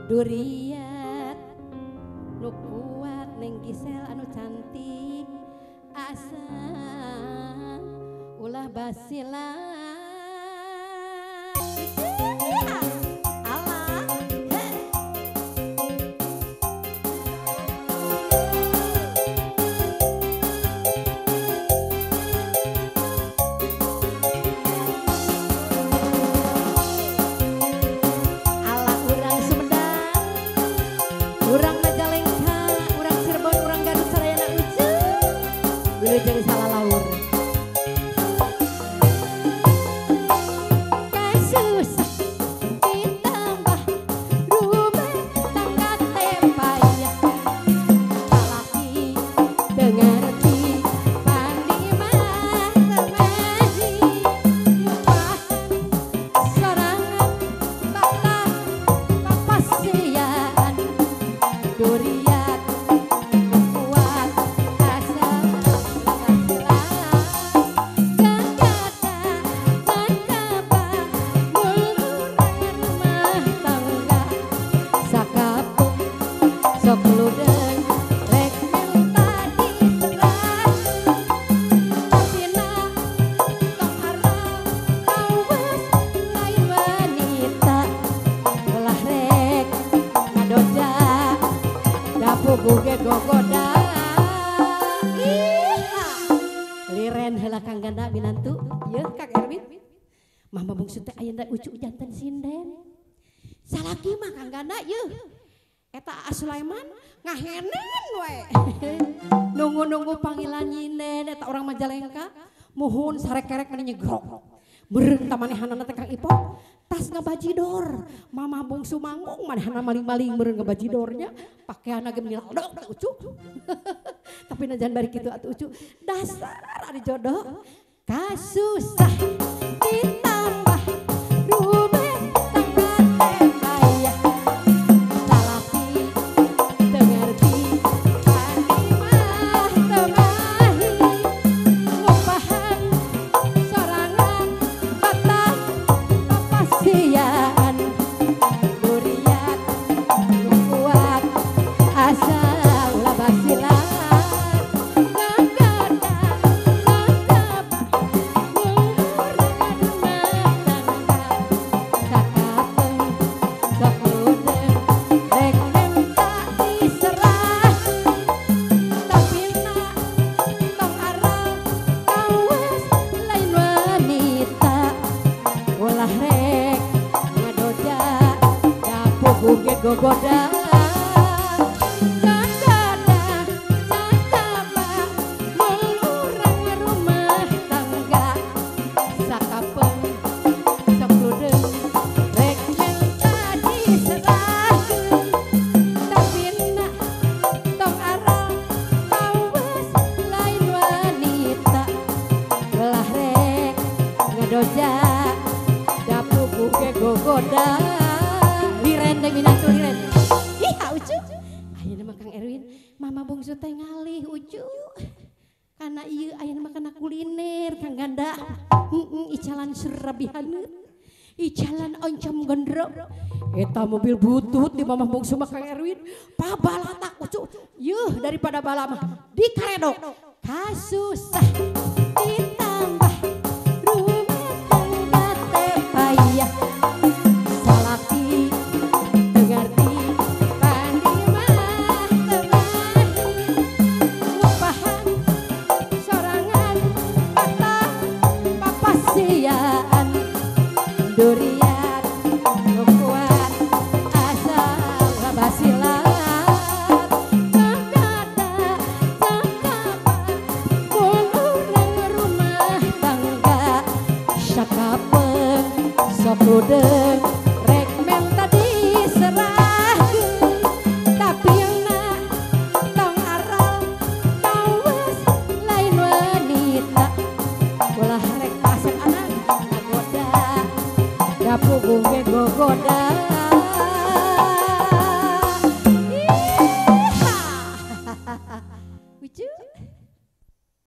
Duriat nu kuat Neng Gisel anu cantik asa ulah basila. Allah Allah urang Sumedang, urang Majalengka, urang Cirebon, urang Garut sadayana ucu. Wilujeng salalaur. Kasusah ditambah rumah tangga teh payah. Salaki teu ngarti pandi mah temahi. Ngupahan sorangan bakta papasian. Duriat nu kuat asa basila. Gagada cakaba mulurang rumah tangga. Sakapung sok ludeung rek minta diserah. Tapi na tong aral kawas lain wanita. Ulah rek ngadoja dapugu ge gogoda. Iha liren heula Kang Ganda minantu yeuh Kang Erwin. Mama bungsu teh ayeuna ucu janten sinden. Salaki mah Kang Ganda yeuh. Eta A Sulaiman ngahenen we. Nunggu-nunggu panggilan nyinden eta orang Majalengka muhun sarekerek meni nyegrok. Meureun tamanehanana teh Kang Ipong tas ngabajidor. Mama bungsu manggung manehna maling-maling meureun ngabajidornya pakeanna ge meni ladok teh ucu. Tapi najan bari kitu atuh ucu dasar ari jodoh kasusah ditambah rumah tangga teh payah. Salaki teu ngarti pandi mah temahi. Ngupahan sorangan bata papasian. Duriat nu kuat asa ulah basila. Gagada cakaba mulurang rumah tangga. Sakapeng sok ludeung rek minta diserah. Tapi na tong aral kawas lain wanita. Ulah rek ngadoja dapugu ge gogoda. Gagada cakaba mulurang rumah tangga. Sakapeng sok ludeung rek minta diserahkeun. Tapi na tong aral kawas lain wanita. Ulah rek ngadoja dapugu ge gogoda. Liren deh minantu liren. Ih ucu. Ayeuna mah Kang Erwin, mama bungsu teh ngalih ucu. Kana ieu ayeuna mah kana kuliner Kang Ganda. Heeh icalan surabihaneut. Icalan oncom gondrong. Eta mobil butut di mama bungsu mah Kang Erwin. Pabalatak ucu. Yeuh daripada bala mah dikaredok. Kasusah ditambah rumah tangga teh payah. Salaki teu ngarti pandi mah temahi. Ngupahan sorangan bata papasian. Duriat nu kuat asa ulah basila. Gagada cakaba mulurang rumah tangga. Sakapeng sok ludeung rek minta diserahkeun. Tapi na tong aral kawas lain wanita. Ulah rek kasep anak ngagoda dapugu ge gogoda.